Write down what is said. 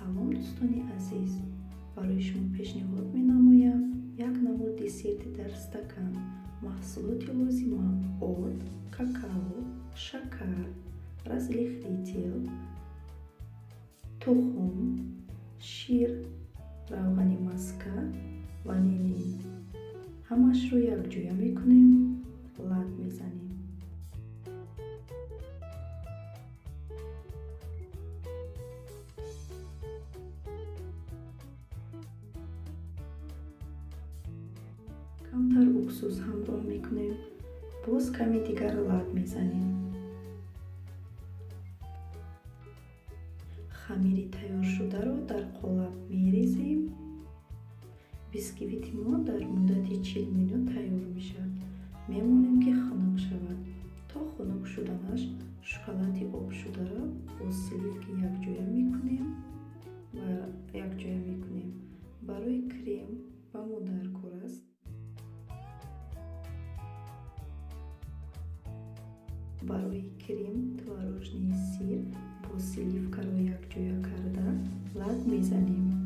Салом, дӯстони азиз! Барои шумо пешниҳод менамоям як намуд десерти дар стакан. Маҳсулоти лозима: орд, какао, шакар, разрыхлитель, тухм, шир, равғани маска, ванилин. Ҳамаашро якҷоя мекунем, лат мезанем. Камтар уксус ҳамроҳ мекунем, боз каме дигар лат мезанем. Хамири тайёршударо дар қолаб мерезем. Бисквити мо дар муддати 40 минут тайёр мешавад. Мемонем, ки хунук шавад. То хунук шуданаш шоколади обшударо бо сливки якҷоя мекунем ва якҷоя мекунем. Барои крем ба мо даркор аст барои крем творожный сыр бо сливкаро якҷоя карда лат мезанем.